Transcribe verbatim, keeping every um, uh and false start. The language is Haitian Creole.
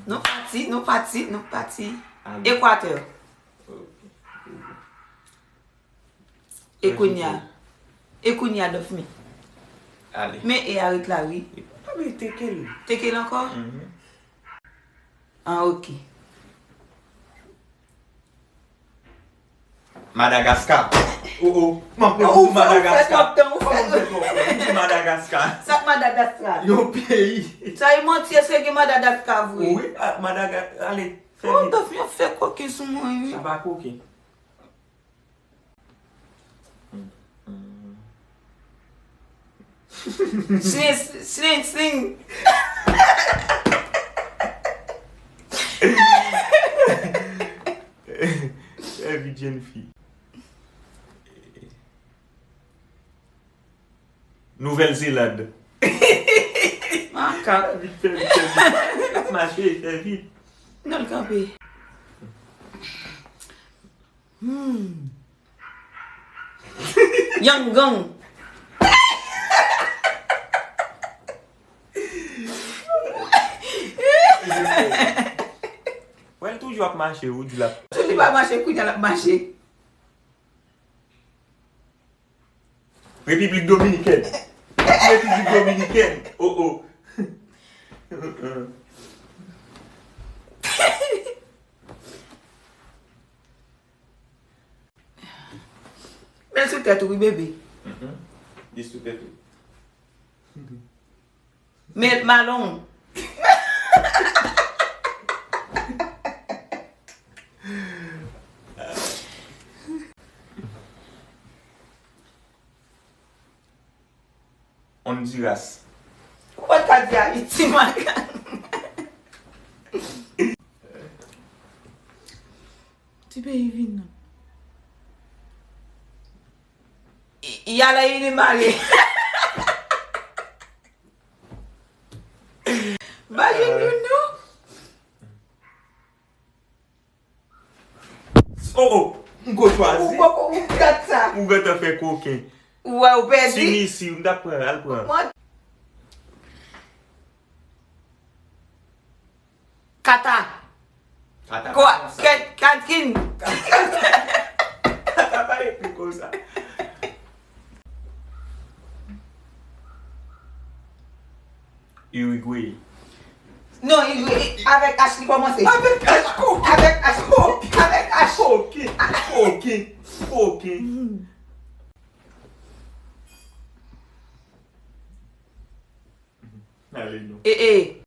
Nou pati, nou pati, nou pati. Ale. Ekwatè. Ok. E kounye a? E kounye a, Dofmy? Ale. Men e a ret la, wi. Teke l. Teke l ankò? Mhm. Ah, ok. Madagaska. Oh, oh. Mwen ap reponn Madagaska. Ou fè twòp tan, ou fè twòp tan. Madagaska. Sa k Madagaska? Yon peyi. Sa e manti, èske gen Madagaska vre? Wi, ah, Madaga-, ale, fè vit. Oh, Dofmy ap fè koken sou mwen, wi. Sa pa koken. Sling, sling, sling. Sèvi jènfi. Nouvèl Zeland. Makak. Fè vit, fè vit, fè vit. L ap mache, fè vit. Non, l kanpe. Hmm. Yangon. Wè, l toujou ap mache, ou di l ap. Toujou pa mache, kounye a l ap mache. Repiblik Dominikèn. Repiblik Dominikèn. Oh, oh. Men l sou tèt ou, wi, bebe. Mhm. Li sou tèt ou. Men malon. Honduras. Ou pa t ka di Ayiti, makak. Ti peyi vin nan. Y-, y a la y mare. Ba jwenn youn non. Oh, oh, m ko chwazi. Ou poko, ou gad sa. Ou gentan fè koken. Ou wè, ou pèdi. Tinisi, m t ap pran, al pran. Mwen. Kata. Kata pa konsa. Kat-, Katrin. Kata pa ekri konsa. Uruguay. Non, Uruguay, avèk H li kòmanse. Avèk H, koken. Avèk H, koken. Avèk H. Koken, koken, koken. Ale non. E, e.